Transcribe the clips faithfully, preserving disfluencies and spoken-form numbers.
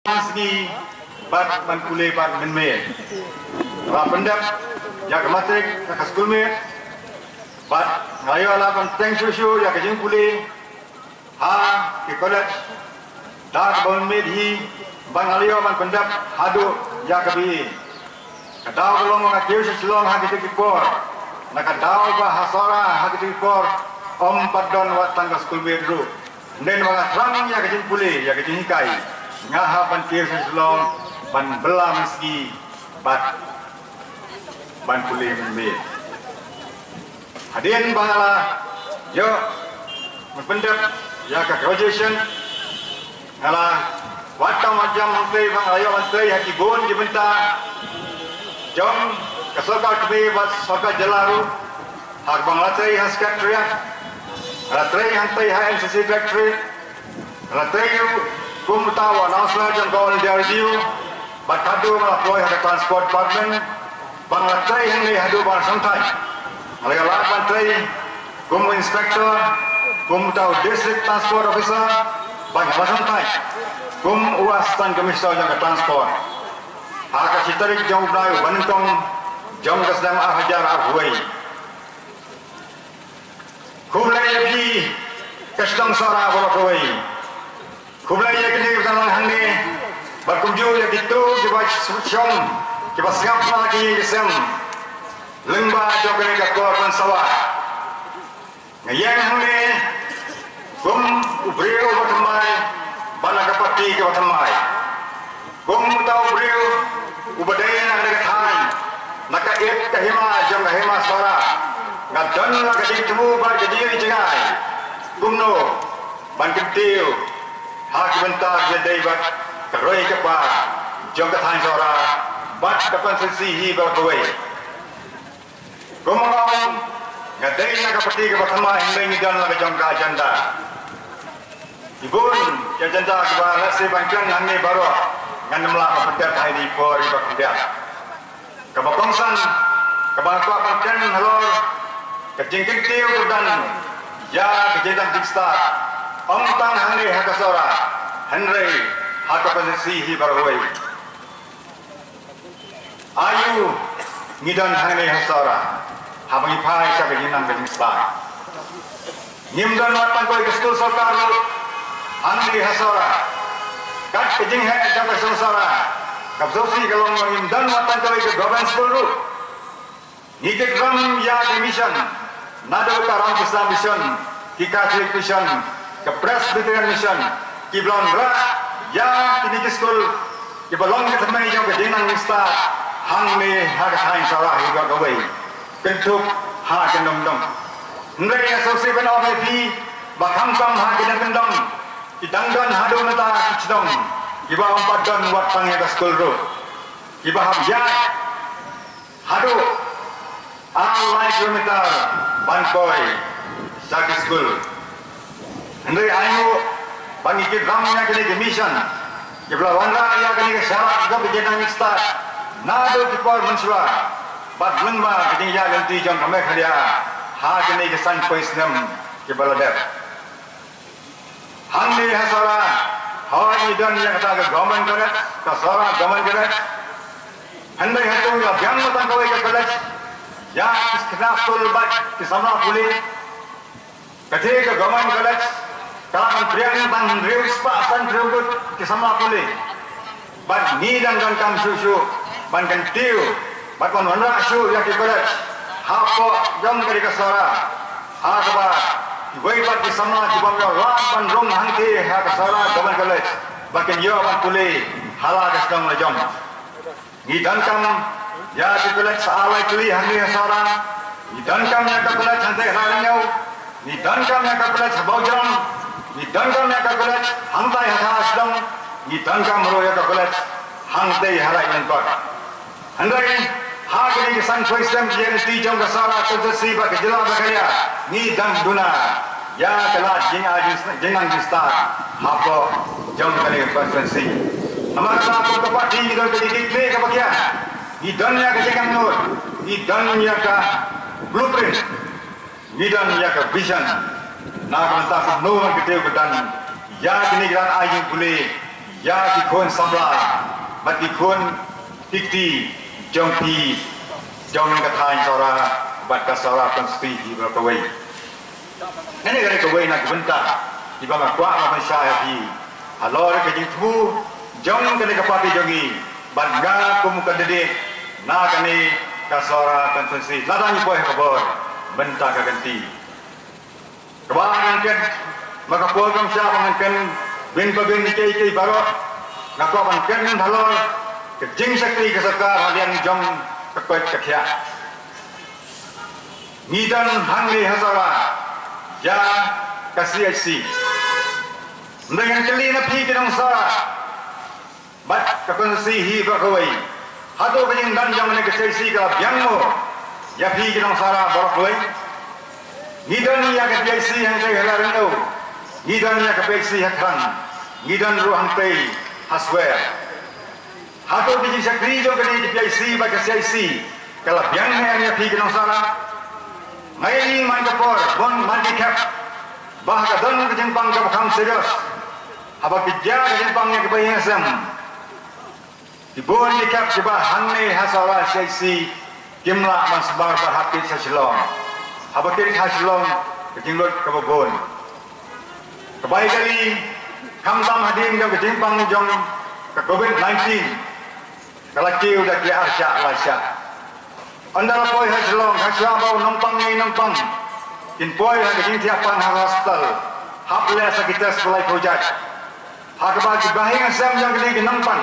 Sngi bad ban pule bad mynmiet. Ba pyndep ïa ka matric ïa ka skulmiet bad nga ïoh la ban teng shuh shuh ïa ka jingpule ha ki college da kaba mynmiet hi, bad nga la ïoh ban pyndep haduh ïa ka B A. Ka daw ka long ba nga kiew sha Shillong ha kito ki por, na ka daw ba ha Sohra ha kito ki por ym pat don wat tang ka skulmiet ruh. Hynrei ba nga thrang ïa ka jingpule, ïa ka jinghikai, nga hap ban kiew sha Shillong ban bylla mynsngi bad ban pule mynmiet. Hadien ba nga la ïoh ban pyndep ïa ka graduation, nga la wad kam wad jam hangtei ba nga la ïoh ban trei ha ki bun ki bynta jong ka sorkar kmie bad sorkar jylla ruh. Ha kaba nga la trei ha Secretariat, nga la trei hangtei ha N C C Directorate, nga la trei ruh kum uta u announcer jong ka All India Radio, bad haduh nga la poi ha ka Transport Department, ba nga la trei hangne haduh ba nga la shong thait. Nga la ïoh lad ban trei kum u Inspector, kum uta u District Transport Officer, bad nga la shong thait kum u Assistant Commissioner jong ka Transport ha ka shi tarik jong u bnai uba nyngkong jong ka snem ar hajar arphew wei. Khublei ïa phi ka shnong Sohra baroh kawei. Khublei ïa kine kiba dang long hangne bad kumjuh ïa kito kiba shong, kiba sngap na ki ïing ki sem lyngba jong kane ka por Kynsawa. Nga ïeng hangne kum u briew uba thymmai bad na ka party kaba thymmai. Kum uta u briew uba dei na ka thaiñ, na ka it ka hima jong ka hima Sohra, nga don la ka jingthmu bad ka jingïohi jngai kumno ban kyntiew ha ki bynta ki dei bad ka roi ka par jong ka thaiñ Sohra bad ka constituency hi baroh kawei. Kumba nga ong, nga dei na ka party kaba thymmai, hynrei ngi don la ka jong ka agenda. Ki bun ki agenda kiba lehse ban kren hangne baroh ngan ym lah ban pyndep ha ine i por iba khyndiat. Kaba kongsan kaba nga kwah ban kren halor ka jingkyntiew kyrdan ïa ka jingdon jingstad, ym tang hangne ha ka Sohra, hynrei ha ka constituency hi baroh kawei. Aïu ngi don hangne ha Sohra haba ngi phai sha ka jingnang ka jingstad? Ngim don wat tang kawei ka skul sorkar ruh hangne ha Sohra. Kat ka jingheh jong ka shnong Sohra kaba sngewsih ka long ba ngim don wat tang kawei ka government school ruh. Ngi kit ram ïa ki mission, naduh ka Ramakrishna Mission, ki Catholic Mission, ka Presbyterian Mission, kiba la wanrah ïa kine ki skul kiba long ka thymmai jong ka jingnang jingstad hangne ha ka thaiñ Sohra hi baroh kawei, kynthup ha ka Nongdong. Hynrei nga sngewsih ban ong ïa phi ba khamtam ha ka Nongdong ki dang don haduh mynta ki shnong kiba ym pat don wat tang ïa ka skul ruh, kiba hap ïaid haduh ar lai kilometer ban poi sha ki skul. Hynrei ainguh ba ngi kit ram ïa kine ki mission kiba la wanrah ïa kane ka sharak jong ka jingnang jingstad naduh ki por mynshuwa bad lyngba ka jingïaid lynti jong ka Meghalaya ha kine ki san poi snem kiba la dep. Hangne ha Sohra, hooid ngi don ïa kata ka Government College, ka Sohra Government College. Hynrei hato ngi la biang tang kawei ka college ïa ki khynnah skul bad ki samla pule? Kata ka Government College ka la pynpriang tang hynriew spah san hynriew ngut ki samla pule. Bad ngi dang donkam shuh shuh ban kyntiew bad ban wanrah shuh ïa ki college hapoh jong ka ri ka Sohra, ha kaba kiwei pat ki samla ki bym ïoh lad ban rung hangtei ha ka Sohra Government College ba kin ïoh ban pule ha la ka shnong la jong. Ngi donkam ïa ki college ar lai tylli hangne ha Sohra. Ngi donkam ïa ka college hangtei ha Rangñew. Ngi donkam ïa ka college ha Bawjrong. Ngi donkam ïa ka college hangtai ha Thadlaskam. Ngi donkam ruh ïa ka college hangtei ha Raid Rangbah. Hynrei ha kine ki san poi snem jingïaid lynti jong ka Sohra constituency bad ka jylla Meghalaya, ngi dang duna ïa ka lad jingnang jingstad hapoh jong kane ka constituency. Namar kata kum ka party ngi don ka jingkitkhlieh kaba khia, ngi don ïa ka jingangnud, ngi don ïa ka blueprint, ngi don ïa ka vision na ka bynta kumno ban kyntiew kyrdan ïa kine ki lad ai jingpule, Ïa ki khun samla bad ki khun ki kti jong phi, jong ka thaiñ Sohra bad ka Sohra constituency hi baroh kawei. Kane ka dei kawei na ki bynta kiba nga kwah ban pynshai ha phi halor ka jingthmu jong kane ka party jong ngi bad nga kum u candidate na kane ka Sohra constituency. Lada ngi poi ha ka bor, bynta ka kynti. Kaba ngan kren, ma ka por kam shah ba ngan kren byn ba byn kiei kiei baroh, nga kwah ban kren halor ka jingshakri ka sorkar ha liang jong ka koit ka khiah. Ngi don hangne ha Sohra ïa ka C H C. Hynrei ngan kylli na phi ki nong Sohra bad ka constituency hi baroh kawei, hato ka jingdon jong kane ka C H C ka la biang mo ïa phi ki nong Sohra baroh kawei? Ngi don ïa ka P H C hangtei ha Larengew, ngi don ïa ka P H C ha Krang, ngi don ruh hangtei ha Swer. Hato ka jingshakri jong kane ka P H C bad ka C H C ka la biang ne em ïa phi ki nong Sohra? Nga ïohi man ka por, bun man ki khep ba ha ka don ka jingpang kaba kham serious, haba ki jia ka jingpang ïa ka bahaïing hasem, ki bun ki khep kiba hangne ha Sohra C H C kim lah ban sumar bad hap kit sha Shillong. Haba kit ha Shillong, ka jinglut kaba bun. Ka bai kali, khamtam hadien jong ka jingpang jong ka COVID nineteen, ka la kiew da ki arshah laishah. Ynda la poi ha Shillong, ha shuwa ba u nongpang ne nongpang kin poi ha ka jingthiah pang ha hospital, hap leh sa ki test ba laiphew jait. Ha kaba ki bahaïing hasem jong kine ki nongpang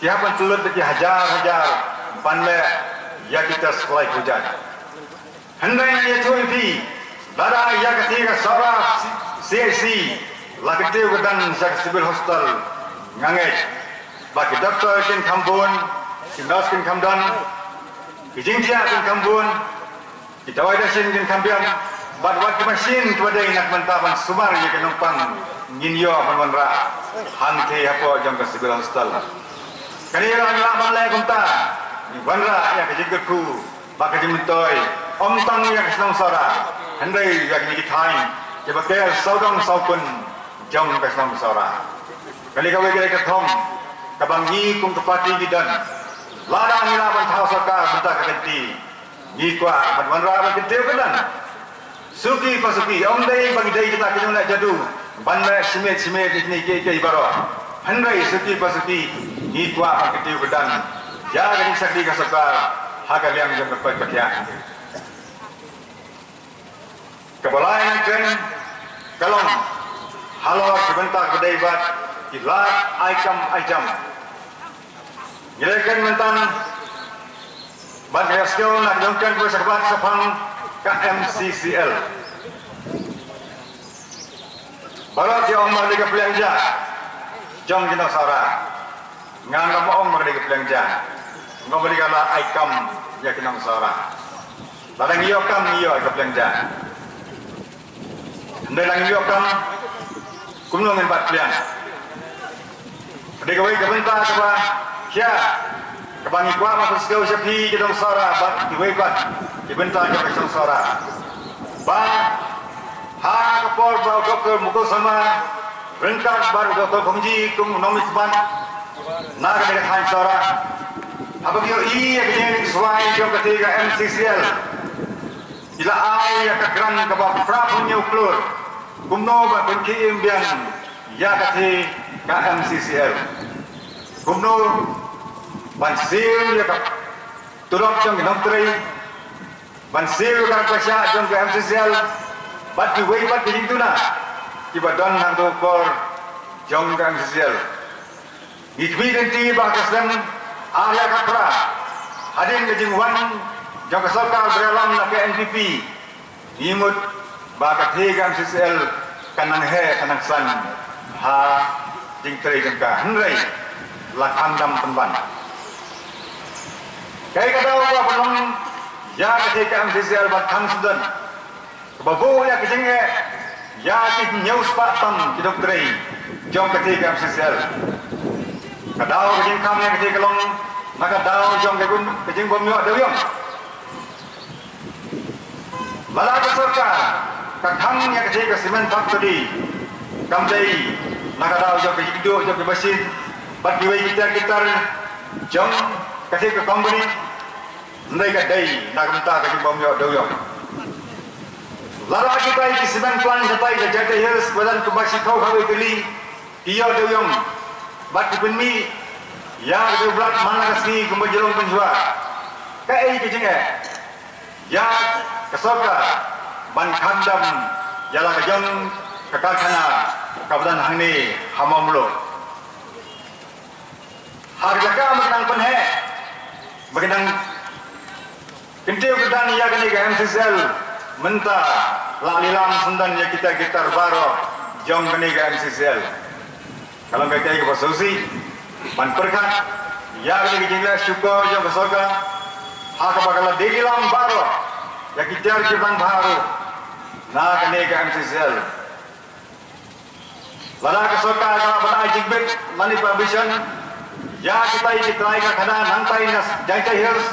ki hap ban pynlut da ki hajar hajar ban leh ïa ki test ba laiphew jait. Hynrei ngan ïathuh ïa phi, lada ïa kata ka Sohra C H C la kyntiew kyrdan sha ka civil hospital, nga ngeit ba ki doktor kin kham bun, ki nurse kin kham don, ki jingthiah kin kham bun, ki dawai dashin kin kham biang, bad wat ki machine kiba dei na ka bynta ban sumar ïa ki nongpang ngin ïoh ban wanrah hangtei hapoh jong ka civil hospital. Kane ruh ngi lah ban leh kumta, ngi wanrah ïa ka jingkyrkhu bad ka jingmyntoi, ym tang ïa ka shnong Sohra, hynrei ïa kine ki thaiñ kiba ker sawdong sawkun jong ka shnong Sohra. Kane kawei ka dei ka thong kaba ngi kum ka party ngi don. Lada ngi lah ban thaw sorkar bynta ka kynti, ngi kwah ban wanrah ban kyntiew kyrdan. Suki pa suki, ym dei ba ngi dei kita ki nongleh jadu ban leh shimiet shimiet ïa kine kiei kiei baroh. Hynrei suki pa suki, ngi kwah ban kyntiew kyrdan ïa ka jingshakri ka sorkar ha ka liang jong ka koit ka khiah. Kaba lai ngan kren ka long halor ki bynta kiba dei bad ki lad ai kam ai jam. Ngi la kren mynta bad ngi la sngew na ki nongkren kiba shakhmat shaphang ka M C C L. Baroh ki ong ba ka dei ka pliang ja jong ki nong Sohra. Nga ngam ong ba ka dei ka pliang ja. Nga ong ba ka dei ka lad ai kam ïa ki nong Sohra. Lada ngi ïoh kam ngi ïoh ïa ka pliang ja. Hynrei lada ngi ïoh kam, kumno ngin bat pliang? Ka dei kawei ka bynta kaba khia kaba ngi kwah ban pynsngew sha phi ki nong Sohra bad kiwei pat ki bynta jong ka shnong Sohra. Ba ha ka por ba u Doktor Mukul Sangma ryngkat bad u Doktor Pongji kum u nongmihkhmat na ka dei ka thaiñ Sohra, haba ki ïohi ïa ka jingriewspah jong ka thaiñ ka M C C L, ki la ai ïa ka grant kaba phra phew hynñiew klur kumno ban pynkhie im biang ïa ka thaiñ ka M C C L. Kumno ban siew ïa ka turok jong ki nongtrei, ban siew ïa ka pisa jong ka M C C L bad kiwei pat ki jingduna kiba don ha ka por jong ka M C C L. Ngi khmih lynti ba ha ka snem ar hajar khatphra, hadien ka jingwan jong ka sorkar ba ïalam na ka N P P, ngi mut ba ka thaiñ ka M C C L kan nang heh kan nang san ha jingtrei jong ka, hynrei la khang dam pynban. Kaei ka daw ba pynlong ïa ka thaiñ ka M C C L ban khang sdang? Kaba buh ïa ka jingeh ïa ki hynñiew spah tam ki nongtrei jong ka thaiñ ka M C C L. Ka daw ka jingkhang ïa ka thaiñ ka long na ka daw jong ka bym, ka jingbymïoh dewïong. Lada ka sorkar ka khang ïa ka thaiñ ka cement factory, kam dei Na ka daw jong ka jingduh jong ki machine bad kiwei ki tiar ki tar jong ka thik ka company, hynrei ka dei na ka bynta ka jingbym ïoh dewïong. Lada kitai ki cement plant shatai ka Jaintia Hills ba don kumba shiphew khatwei tylli ki ïoh dewïong bad ki pynmih ïa ka dewblah man la ka sngi kumba jrong pynshwa. Kaei ka jingeh ïa ka sorkar ban kham dam ïa la ka jong ka karkhana kaba don hangne ha Mawmluh? Ha ka jaka ba ki nang pynheh, ba ki nang kyntiew kyrdan ïa kane ka M C C L, mynta la lilang syndon ïa kita ki tar baroh jong kane ka M C C L. Ka long kaei kaei kaba sngewsih ban pyrkhat ïa kane ka jingleh shukor jong ka sorkar ha kaba ka la dei lilang baroh ïa ki tiar ki bang baroh na kane ka M C C L. Lada ka sorkar ka la ban ai jingbit lane permission ïa kitai ki trai karkhana nangtai na Jaintia Hills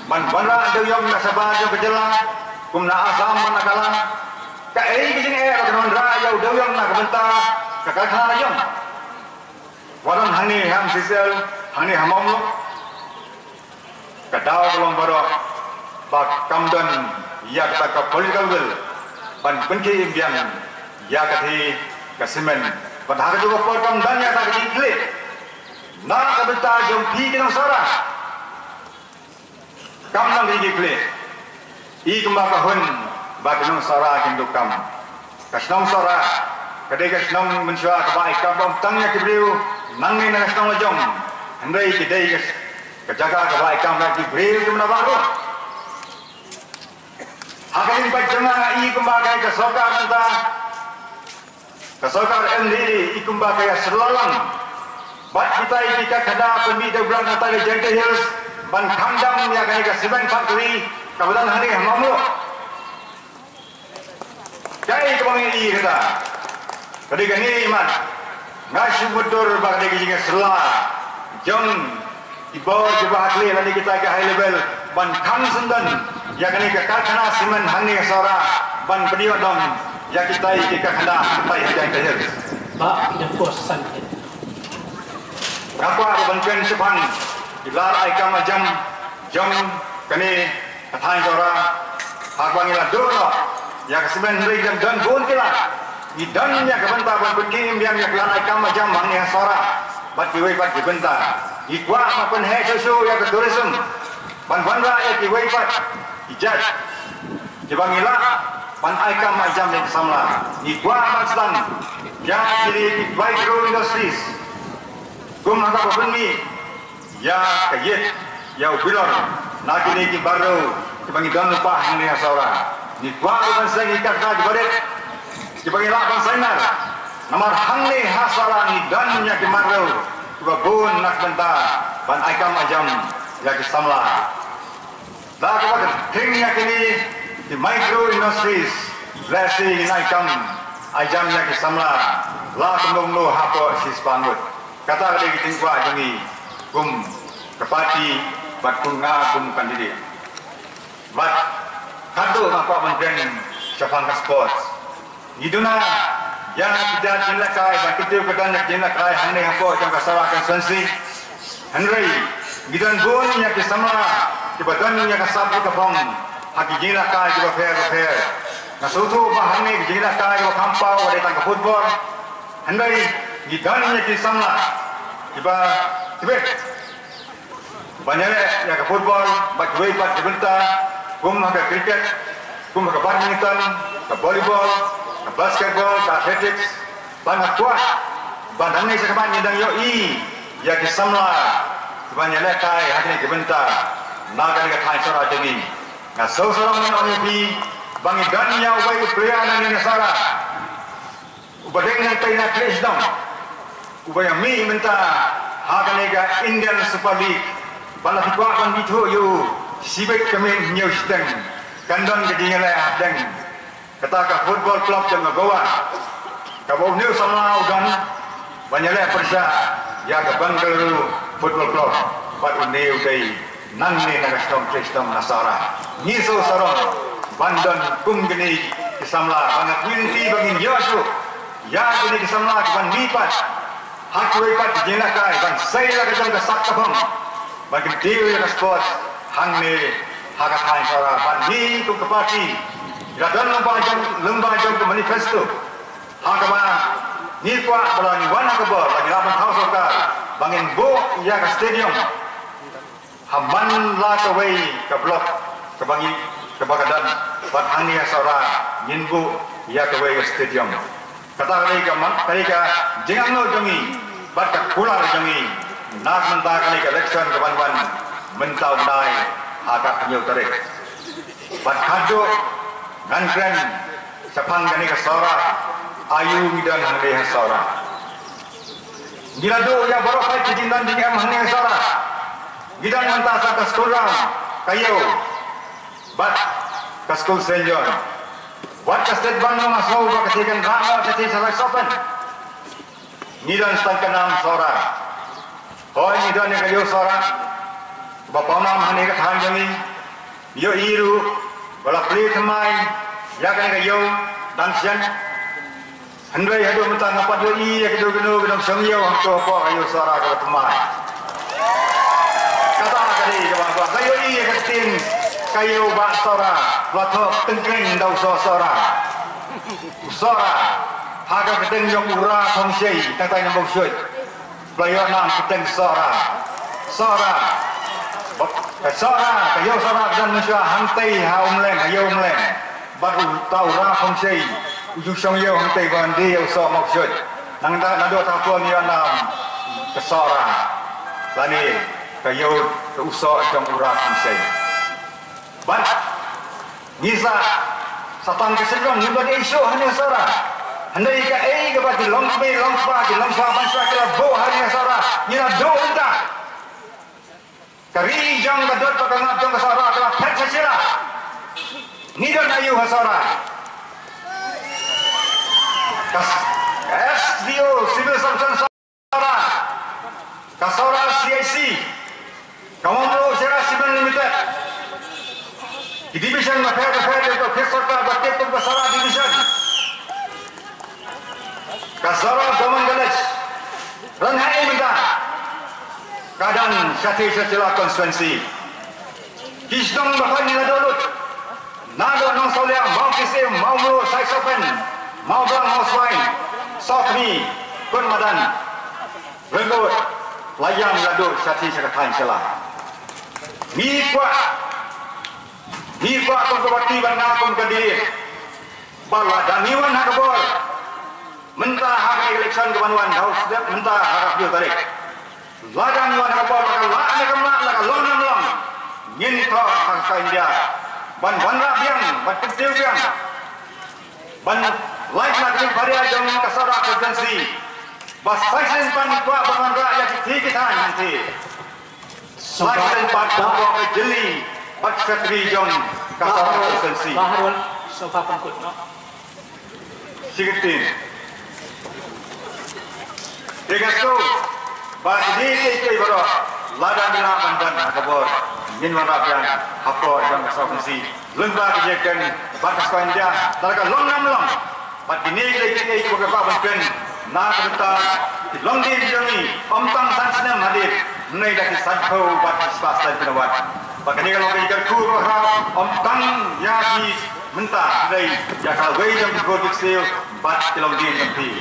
ban wanrah dewïong na shabar jong ka jylla kum na Assam bad Nagaland, kaei ka jingeh ba kan wanrah ïa u dewïong na ka bynta ka karkhana la jong? Wat don hangne ha M C C L, hangne ha Mawmluh. Ka daw ka long baroh ba kam don ïa kata ka political will ban pynkhih im biang ïa kata ka cement. Bad ha kajuh ka por kam don ïa kata ka jingkylli na ka bynta jong phi ki nong Sohra. Kam don ka jingkylli. I kumba ka hun ba ki nong Sohra kin duh kam. Ka shnong Sohra ka dei ka shnong mynshuwa kaba ai kam ym tang ïa ki briew nangne na ka shnong la jong, hynrei ka dei ka, ka jaka kaba ai kam ïa ki briew ki myn na baroh. Ha ka liang ba jong nga, i kumba ka, ka sorkar mynta, ka sorkar M D A i kumba ka ïa syrlang bad kitai ki karkhana pynmih dewblah na tai ka Jaintia Hills ban kham dam ïa kane ka cement factory kaba don hangne ha Mawmluh. Kaei kaba ngi ïohi kata? Ka dei kane, mat, nga shu mutdur ba ka dei ka jingïasylla jong ki bor kiba ha khlieh lane kitai ki high level ban khang syndon ïa kane ka karkhana cement hangne ha Sohra ban pynïoh dong ïa kitai ki karkhana kitai ha Jaintia Hills. Bah, ïa pos san. Nga kwah ban kren shaphang ki lad ai kam ai jam jong kane ka thaiñ Sohra, haba ngi la duh noh ïa ka cement, hynrei ngi don bun ki lad. Ngi don ïa ka bynta ban pynkhih im biang ïa ka lad ai kam ai jam hangne ha Sohra bad kiwei pat ki bynta. Ngi kwah ban pynheh shuh shuh ïa ka tourism ban wanrah ïa kiwei pat ki jait kiba ngi lah ban ai kam ai jam ïa ki samla. Ngi kwah ban sdang ïa kine ki micro industries kum ha kaba pynmih ïa ka ïit, ïa u bilor na kine ki barrow kiba ngi don lypa hangne ha Sohra. Ngi kwah ruh ban seng ïa ki karkhana kiba rit kiba ngi lah ban seng nar. Namar hangne ha Sohra ngi don ïa ki barrow kiba bun na ka bynta ban ai kam ai jam ïa ki samla. Da kaba ka thing ïa kine ki micro industries, lehse ngin ai kam ai jam ïa ki samla la ka mlung no hapoh shi spah ngut. Kata ka dei ka jingkwah jong ngi kum ka party bad kum nga kum candidate. Bad katto nga kwah ban kren shaphang ka sports. Ngi duna ïa ki jingïalehkai bad ki tiew ka don ïa ki jingïalehkai hangne hapoh jong ka Sohra constituency. Hynrei ngi don bun ïa ki samla kiba don ïa ka sap ka phong ha ki jingïalehkai kiba pher ba pher. Nga sngewthuh ba hangne ki jingïalehkai kiba kham paw ka dei tang ka football. Hynrei ngi don ïa ki samla kiba tbit ban ïaleh ïa ka football bad kiwei pat ki bynta kum ha ka cricket, kum ha ka badminton, ka volleyball, ka basketball, ka athletics. Bad nga kwah ba nangne sha khmat ngin dang ïohi ïa ki samla kiban ïalehkai ha kine ki bynta na kane ka thaiñ Sohra jong ngi. Nga sngewsarong ban ong ïa phi ba ngi don ïa uwei u player na kane ka Sohra uba deng nangtai na khleh shnong, uba ïa mih mynta ha kane ka Indian Super League. Ba la phi kwah ban ithuh ïa u, shibit ka miet hynñiew shiteng kan don ka jingïaleh hapdeng kata ka football club jong ka Goa, kaba une u samla u don ban ïaleh pyrshah ïa ka Bengaluru Football Club. Bad une u dei nangne na ka shnong khleh shnong na Sohra. Ngi sngewsarong ban don kum kine ki samla, ba nga kyrpad ba ngin ïoh shuh ïa kine ki samla kiban mih pat Ha kawei pat ka jingïalehkai ban sei la ka jong ka sak ka bhong ban kyntiew ïa ka sports hangne ha ka thaiñ Sohra. Bad ngi kum ka party ngi la don lyngba jong, lyngba jong ka manifesto ha kaba ngi kwah ba la ngi wan ha ka bor ba ngi lah ban thaw sorkar ba ngin buh ïa ka stadium ha man la kawei ka block kaba ngi, kaba ka don, bad hangne ha Sohra ngin buh ïa kawei ka stadium. Kata ka dei ka man, ka dei ka jingangnud jong ngi bad ka kular jong ngi na ka bynta kane ka election kaban wan mynta u bnai ha ka hynñiew tarik. Bad haduh ngan kren shaphang kane ka Sohra, aïu ngi don hangne ha Sohra. Ngi la duh ïa baroh pat ki jingdon jingem hangne ha Sohra. Ngi don mynta sa ka skul Ram, ka Ïew bad ka skul Saint John. Wat ka state ban nong aso ba ka state kan rah ka state sa lai sopen. Ngi don stan ka nam Sohra. Hoi ngi don ïa ka Ïew Sohra ba pawnam hangne ka thaiñ jong ngi. Ïohi ruh ba la plie thymmai ïa kane ka Ïew dang shen. Hynrei haduh mynta ngam pat ïohi ïa kino kino ki nongshong ïew hangto hapoh ka Ïew Sohra kaba thymmai. Kata ka dei kaba nga kwah. Nga ïohi ïa ka ktien ka Ïew Bah Sohra ba la thoh tyngkring da u Soh Sohra. U Sohra ha ka kyrteng jong u Ra Khongshei, tang tang nyngkong shuh. Ba la ïoh nam kyrteng Sohra. Sohra. Ba, ka Sohra, ka Ïew Sohra ka don mynshuwa hangtei ha Umleng, ha Ïew Umleng. Bad uta u Ra Khongshei u ju shong ïew hangtei ban die ïa u Soh Mawshuid. Nangta naduh ta pun ïoh nam ka Sohra. Lane ka ïew, ka u Soh jong u Ra Khongshei. Bad ngi sa, sa tang ka syriem ngi ba dei shuh hangne Sohra. Hynrei kaei kaba ki longkmie longkpa, ki longshuwa bangshuwa ki la buh hangne Sohra, ngi la duh mynta. Ka ri jong ka dud bad ka ngap jong ka Sohra ka la phet sha sila. Ngi don aïu ha Sohra? Ka, ka S D O Civil Service Sohra, ka Sohra C I C, ka Mawmluh Sohra Cement Limited, ki division bapher bapher jong ka office sorkar ba tip kum ka Sohra Division, ka Sohra Government College, rang ha ei mynta ka dang shathie sha Shella constituency. Ki shnong ba phan ngi la duh lut, naduh Nongsawlia, Mawkisiem, Mawmluh, Saisopen, Mawblang, Mawswai, Sohkmie, Kut Madan, Ryngkut, Laïang, la duh shathie sha ka thaiñ Shella. Ngi kwah, ngi kwah kum ka party bad nga kum ka candidate ba lada ngi wan ha ka bor mynta ha ka election kaban wan, ha u step mynta ha ka hynñiew tarik. Lada ngi wan ha ka bor, la ka lah ne kam lah, la ka long ne kam long, ngin thoh ha ka India ban wanrah biang, ban kyntiew biang, ban lait na ka jingpharia jong ka Sohra constituency. Ba sa shisien pat ngi kwah ban wanrah ïa ki thei ki thaiñ hangthie. Sa shisien pat ban wanrah ka jylli bad secretary jong ka Sohra constituency. Baharul, Sohra pynkut noh. Secretary. Te ka shu ba kine kiei kiei baroh lada ngi lah ban don ha ka bor, ngin wanrah biang hapoh jong ka Sohra constituency. Lyngba ka jingkren bad ka Sohra India, lada ka long ne kam long. Bad kine kiei kiei kiba nga kwah ban kren na ka bynta ki longdien jong ngi, ym tang san snem hadien, hynrei da ki sanphew bad ki spah snem ki ban wan. Bad kane ka long ka jingkyrkhu kaba khraw, ym tang ïa phi mynta, hynrei ïa kawei jong ki khun ki ksiew bad ki longdien jong phi.